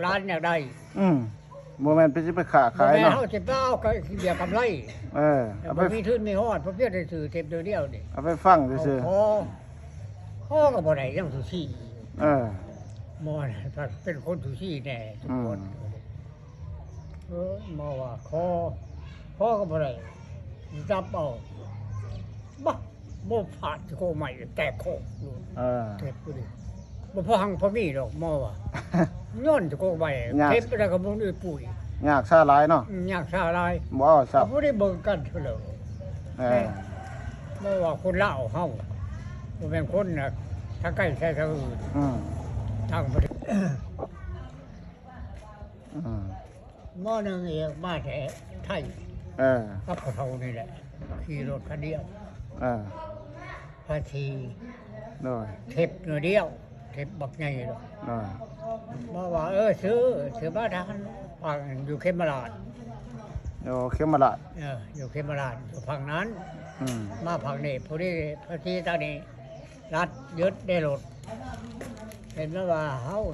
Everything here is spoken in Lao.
ຫຼານຢາກໄດ້ ອືມ ບໍ່ແມ່ນໄປ ຊິໄປຄ້າຂາຍເນາະ ບໍ່ແມ່ນເຮົາຊິໄປເອົາກະເສຍກຳໄລ ເອີ ເອົາໄປ ບໍ່ມີທຶນມີຮອດ ເພາະພຽງແຕ່ຊື້ເທັບໂດຍດຽວນີ້ ເອົາໄປຟັງຊື່ໆ ຂໍ ຂໍກໍບໍ່ໄດ້ ຍັງສູ້ຊີ ເອີ ໝໍນັ້ນເປັນຄົນສູ້ຊີແດ່ທຸກຄົນ ອືມ ເອີ ໝໍວ່າຂໍ ຂໍກໍບໍ່ໄດ້ ຈັບເອົາ ບາ ບໍ່ພາດຊິໂກໄມ້ແຕກໂຄກໂລດ ເອີ ເຈັບຢູ່ເດ ບໍ່ພໍຮັ່ງພໍມີດອກໝໍວ່າ ຍ້ອນຊິໂກໄມ້ ຍາກ ເຈັບແລ້ວກໍບໍ່ມີປຸ໋ຍ ຍາກຊາຫຼາຍເນາະ ອືມ ຍາກຊາຫຼາຍ ບໍ່ເອົາຊ້ຳ ບໍ່ໄດ້ເບິ່ງກັນເທື່ອເລີຍ ເອີ ແມ່ນ ບໍ່ວ່າຄົນລາວເຮົາ ບໍ່ແມ່ນຄົນນະ ທາງໄກໃສທາງອື່ນ ອືມ ຕ່າງປະເທດ ອືມ ໝໍໜຶ່ງເອກມາແຕ່ໄທ ເອີ ກັບພໍ່ເຖົ້ານີ້ແຫຼະ ຂີ່ລົດຄັນດຽວ ເອີ ພາສີ ໂດຍ ເທັບໜ້ອຍດຽວ ເທັບບັກໃຫຍ່ໂລດ ໂດຍ ໝໍວ່າ ເອີ ຊື້ ຊື້ມາທາງຝັ່ງຢູ່ເຂມມະລາດ ໂອ້ ເຂມມະລາດ ເອີ ຢູ່ເຂມມະລາດ ຢູ່ຝັ່ງນັ້ນ ອືມ ມາຝັ່ງນີ້ ພໍດີພາສີທາງນີ້ ລັດຍຶດໄດ້ລົດ ເຫັນແລ້ວວ່າເຮົາ